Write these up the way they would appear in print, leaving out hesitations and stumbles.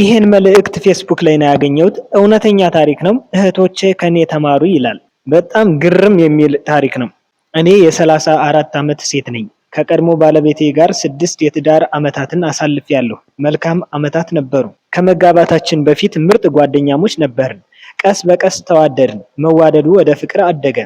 ይህን መልእክት ፌስቡክ ላይ ነው ያገኘሁት። እውነተኛ ታሪክ ነው። እህቶቼ ከኔ ተማሩ ይላል። በጣም ግርም የሚል ታሪክ ነው። እኔ የ34 ዓመት ሴት ነኝ። ከቀድሞ ባለቤቴ ጋር 6 የትዳር ዓመታትን አሳልፌያለሁ። መልካም ዓመታት ነበሩ። ከመጋባታችን በፊት ምርጥ ጓደኛሞች ነበርን። ቀስ በቀስ ተዋደድን። መዋደዱ ወደ ፍቅር አደገ።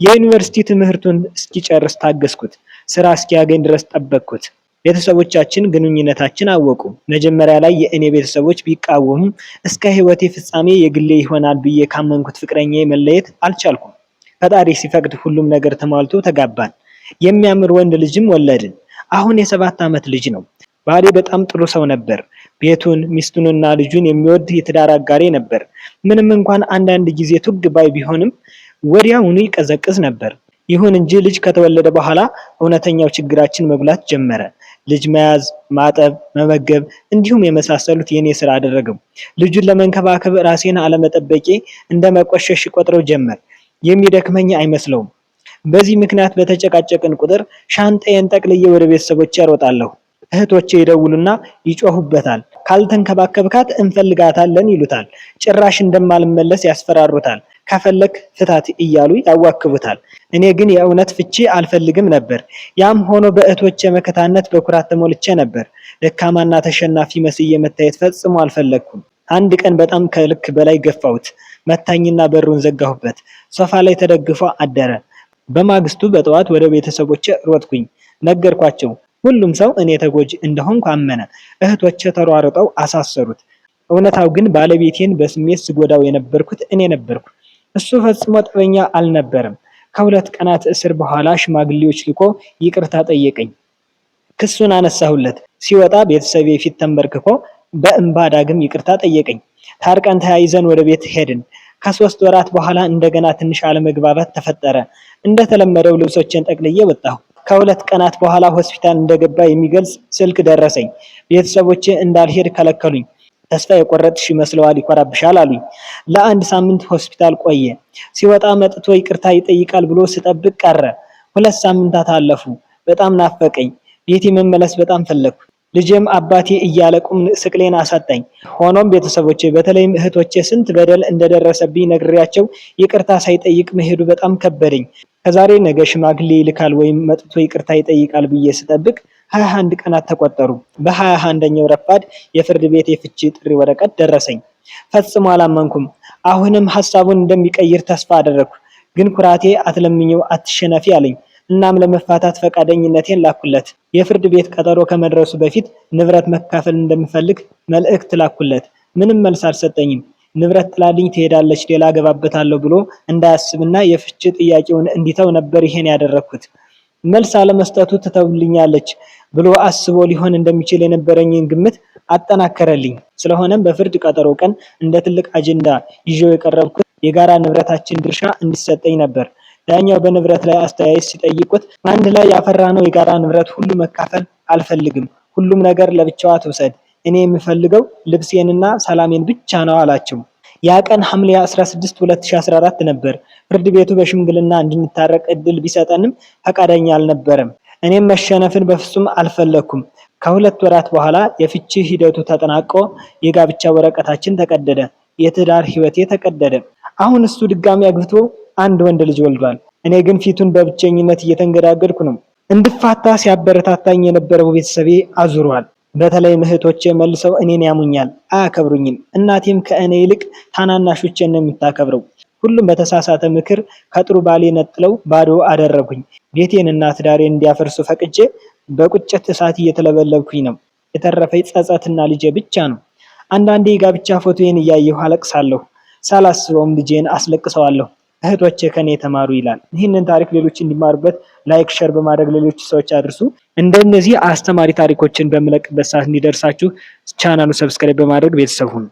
የዩኒቨርሲቲ ትምህርቱን እስኪጨርስ ታገስኩት። ስራ እስኪያገኝ ድረስ ጠበቅኩት። ቤተሰቦቻችን ግንኙነታችን አወቁ። መጀመሪያ ላይ የእኔ ቤተሰቦች ቢቃወሙም እስከ ሕይወቴ ፍጻሜ የግሌ ይሆናል ብዬ ካመንኩት ፍቅረኛዬ መለየት አልቻልኩም። ፈጣሪ ሲፈቅድ ሁሉም ነገር ተሟልቶ ተጋባን። የሚያምር ወንድ ልጅም ወለድን። አሁን የ7 ዓመት ልጅ ነው። ባሌ በጣም ጥሩ ሰው ነበር። ቤቱን፣ ሚስቱንና ልጁን የሚወድ የትዳር አጋሬ ነበር። ምንም እንኳን አንዳንድ ጊዜ ቱግ ባይ ቢሆንም ወዲያውኑ ይቀዘቅዝ ነበር። ይሁን እንጂ ልጅ ከተወለደ በኋላ እውነተኛው ችግራችን መጉላት ጀመረ። ልጅ መያዝ፣ ማጠብ፣ መመገብ እንዲሁም የመሳሰሉት የኔ ስራ አደረገው። ልጁን ለመንከባከብ ራሴን አለመጠበቄ እንደ መቆሸሽ ቆጥረው ጀመር። የሚደክመኝ አይመስለውም። በዚህ ምክንያት በተጨቃጨቅን ቁጥር ሻንጣዬን ጠቅልዬ ወደ ቤተሰቦቼ እሮጣለሁ። እህቶቼ ይደውሉና ይጮሁበታል። ካልተንከባከብካት እንፈልጋታለን ይሉታል። ጭራሽ እንደማልመለስ ያስፈራሩታል። ከፈለክ ፍታት እያሉ ያዋክቡታል። እኔ ግን የእውነት ፍቺ አልፈልግም ነበር። ያም ሆኖ በእህቶቼ መከታነት በኩራት ተሞልቼ ነበር። ደካማና ተሸናፊ መስዬ መታየት ፈጽሞ አልፈለግኩም። አንድ ቀን በጣም ከልክ በላይ ገፋሁት። መታኝና በሩን ዘጋሁበት። ሶፋ ላይ ተደግፎ አደረ። በማግስቱ በጠዋት ወደ ቤተሰቦቼ ሮጥኩኝ። ነገርኳቸው። ሁሉም ሰው እኔ ተጎጂ እንደሆንኩ አመነ። እህቶቼ ተሯርጠው አሳሰሩት። እውነታው ግን ባለቤቴን በስሜት ስጎዳው የነበርኩት እኔ ነበርኩ። እሱ ፈጽሞ ጠበኛ አልነበረም። ከ2 ቀናት እስር በኋላ ሽማግሌዎች ልኮ ይቅርታ ጠየቀኝ። ክሱን አነሳሁለት። ሲወጣ ቤተሰቤ ፊት ተንበርክኮ በእንባ ዳግም ይቅርታ ጠየቀኝ። ታርቀን ተያይዘን ወደ ቤት ሄድን። ከ3 ወራት በኋላ እንደገና ትንሽ አለመግባባት ተፈጠረ። እንደተለመደው ልብሶቼን ጠቅልዬ ወጣሁ። ከ2 ቀናት በኋላ ሆስፒታል እንደገባ የሚገልጽ ስልክ ደረሰኝ። ቤተሰቦቼ እንዳልሄድ ከለከሉኝ። ተስፋ የቆረጥሽ ይመስለዋል፣ ይኮራብሻል አሉኝ። ለአንድ ሳምንት ሆስፒታል ቆየ። ሲወጣ መጥቶ ይቅርታ ይጠይቃል ብሎ ስጠብቅ ቀረ። 2 ሳምንታት አለፉ። በጣም ናፈቀኝ። ቤቴ መመለስ በጣም ፈለግኩ። ልጄም አባቴ እያለ ቁም ስቅሌን አሳጣኝ። ሆኖም ቤተሰቦቼ በተለይም እህቶቼ ስንት በደል እንደደረሰብኝ ነግሬያቸው ይቅርታ ሳይጠይቅ መሄዱ በጣም ከበደኝ። ከዛሬ ነገ ሽማግሌ ይልካል ወይም መጥቶ ይቅርታ ይጠይቃል ብዬ ስጠብቅ 21 ቀናት ተቆጠሩ። በ21ኛው ረፋድ የፍርድ ቤት የፍቺ ጥሪ ወረቀት ደረሰኝ። ፈጽሞ አላመንኩም። አሁንም ሐሳቡን እንደሚቀይር ተስፋ አደረግኩ። ግን ኩራቴ አትለምኚው፣ አትሸነፊ አለኝ። እናም ለመፋታት ፈቃደኝነቴን ላኩለት። የፍርድ ቤት ቀጠሮ ከመድረሱ በፊት ንብረት መካፈል እንደምፈልግ መልእክት ላኩለት። ምንም መልስ አልሰጠኝም። ንብረት ጥላልኝ ትሄዳለች፣ ሌላ አገባበታለሁ ብሎ እንዳያስብና የፍቺ ጥያቄውን እንዲተው ነበር ይሄን ያደረኩት። መልስ አለመስጠቱ ትተውልኛለች ብሎ አስቦ ሊሆን እንደሚችል የነበረኝን ግምት አጠናከረልኝ። ስለሆነም በፍርድ ቀጠሮ ቀን እንደ ትልቅ አጀንዳ ይዤው የቀረብኩት የጋራ ንብረታችን ድርሻ እንዲሰጠኝ ነበር። ዳኛው በንብረት ላይ አስተያየት ሲጠይቁት አንድ ላይ ያፈራነው የጋራ ንብረት ሁሉ መካፈል አልፈልግም፣ ሁሉም ነገር ለብቻዋ ትውሰድ፣ እኔ የምፈልገው ልብሴንና ሰላሜን ብቻ ነው አላቸው። ያ ቀን ሐምሌ 16 2014 ነበር። ፍርድ ቤቱ በሽምግልና እንድንታረቅ እድል ቢሰጠንም ፈቃደኛ አልነበረም። እኔም መሸነፍን በፍጹም አልፈለኩም። ከ2 ወራት በኋላ የፍቺ ሂደቱ ተጠናቆ የጋብቻ ወረቀታችን ተቀደደ። የትዳር ህይወቴ ተቀደደ። አሁን እሱ ድጋሚ አግብቶ አንድ ወንድ ልጅ ወልዷል። እኔ ግን ፊቱን በብቸኝነት እየተንገዳገድኩ ነው። እንድፋታ ሲያበረታታኝ የነበረው ቤተሰቤ አዙሯል። በተለይ እህቶቼ መልሰው እኔን ያሙኛል፣ አያከብሩኝም። እናቴም ከእኔ ይልቅ ታናናሾቼን ነው የምታከብረው። ሁሉም በተሳሳተ ምክር ከጥሩ ባሌ ነጥለው ባዶ አደረጉኝ። ቤቴንና ትዳሬን እንዲያፈርሱ ፈቅጄ በቁጭት እሳት እየተለበለብኩኝ ነው። የተረፈኝ ጸጸትና ልጄ ብቻ ነው። አንዳንዴ የጋብቻ ፎቶዬን እያየሁ አለቅሳለሁ። ሳላስበውም ልጄን አስለቅሰዋለሁ። እህቶቼ ከኔ የተማሩ ይላል። ይህንን ታሪክ ሌሎች እንዲማሩበት like፣ share በማድረግ ሌሎች ሰዎች አድርሱ። እንደነዚህ አስተማሪ ታሪኮችን በምለቅበት ሰዓት እንዲደርሳችሁ ቻናሉ subscribe በማድረግ ቤተሰብ ሁኑ።